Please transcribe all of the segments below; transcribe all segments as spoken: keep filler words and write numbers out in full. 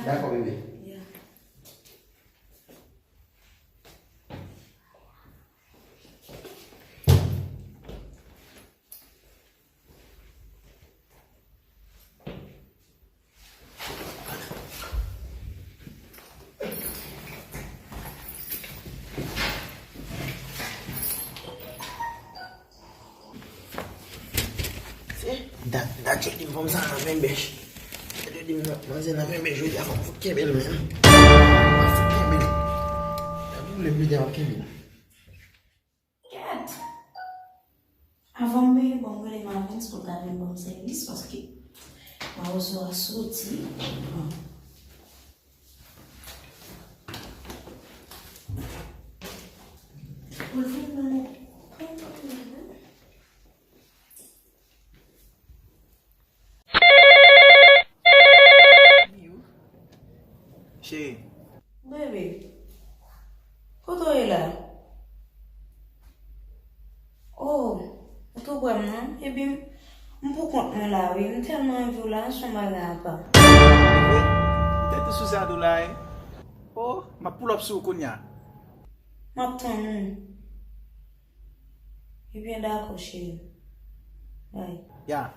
Dakò, bebe. Se dat, dat yo di m fanm sa nan penbèch. Dat yo di m manzè nan penbèch, jodi a fò m fout kenbe l menm. Fò m fout kenbe l. Depi m leve midi a m ap kenbe l. Kèt! Avan m peye, bon, m rele Marvens pou l ta vin ban m sèvis, paske Mawozo a soti. Pou l vin ban m. Cheri. Bebe, kote w ye la? Oh, ou tou pran m non? Epi m, m pou kont mwen la wi. M tèlman anvi w la, se yon bagay apa. Ou tèt ou sou sa tou la, wi. Oh, m ap pull up sou ou kounye a. M ap tann ou. Ebyen, dakò, cheri. Bye. Ya.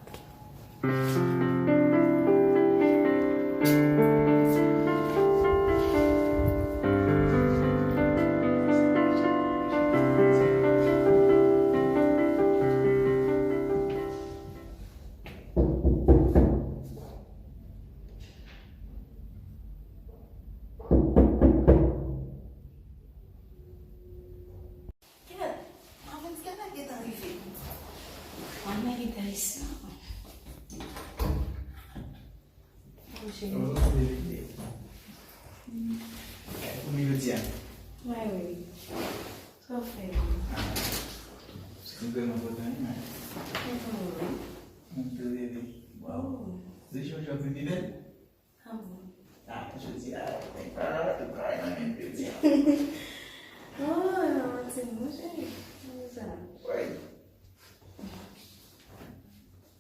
Kèt, Marvens gentan gentan rive. Mwen gen kay sa. Bon, cheri. Oh, bebe. Kòman jodi a? Mwen wi. Sa w fè? Ah, se vrèman kontan, wi, man. Kontan, wi. Mwen tou, bebe. Waw. Oh. Se jodi a w vin pi bèl? Ah bon? Ah, jodi a, ah, tout bagay nan menm jodi a. Oh, non, ti mouche. Konsa. Wi.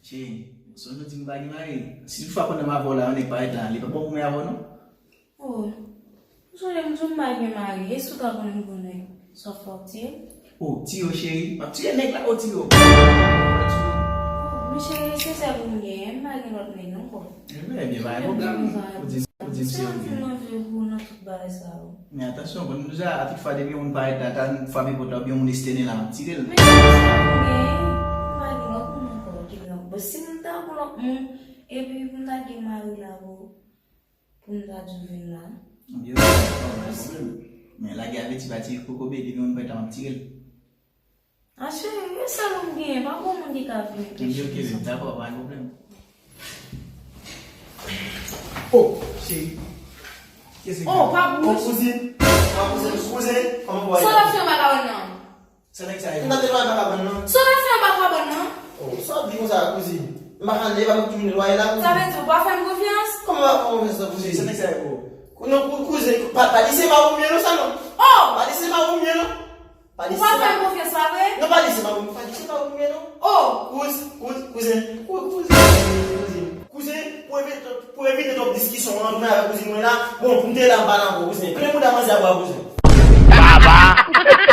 Cheri, sonje w di m pa gen mari. Si toutfwa pandan m avè w la, yon nèg parèt la, li pa bon pou mwen avè w, non? Oh, ou sonje m di w m pa gen mari, e si w ta konnen m konnen sa w fè w ap tiye? Oh, tiye w, cheri. M ap tiye nèg la, oh, tiye w. Oh, men cheri, se sèl ou m genyen, m pa gen lòt nèg ankò. Ebyen, ebyen, pa gen pwoblèm. Ou di, ou di m se ou m genyen. Sèl ou m anvi pou nan tout bagay sa yo. Men atansyon, konn nou deja, a tout fwa depi yon moun parèt la, ta frape pòt la, oubyen yon moun estène la, m ap tire l. Men se sèl ou m genyen, m pa gen lòt moun ankò ki la. Bon, si m ta gon lòt moun, epi pou m ta gen mari la, bon, pou m ta di w vin la. Ebyen, pa gen pwoblèm. Men lage apeti pa tire kokobe, depi yon moun parèt la, m ap tire l. Ah, cheri, e sèl ou m genyen, pa gon moun ki ka vin pèche m sa. Dakò, pa gen pwoblèm. Oh, cheri. Kiyès ki la? Oh, pa bouch. Oh, kouzin. Oh, kouzin, kouzin, kòman w ye? Sa w ap fè anba kabann nan? Sa nèg sa ye? M t ap netwaye anba kabann nan. Sa w ap fè anba kabann nan? Oh, sa w ap di konsa, kouzin? M pa ka netwaye, m ap toujou netwaye la, kouzin. Sa vle di ou pa fè m konfyans? Kòman w pa fè m konfyans, kouzin? Sa nèg sa ye pou ou? Kou-, non, kou-, kouzin, pa, pa di se pa ou m ye non, sa non. Oh! Pa di se pa ou m ye non. Ou pa fè m konfyans, pa vre? Non, pa di se pa ou, pa di se pa ou m ye non. Oh! Kouz-, kouz-, kouzen, kou-, kouzen, kouzen. Kouzen, pou evite, pou evite twòp diskisyon, antre avèk kouzin mwen la, bon, m te la, m pa la ankò, kouzen. Plen mouda manzè a bwa, kouzen. Baba!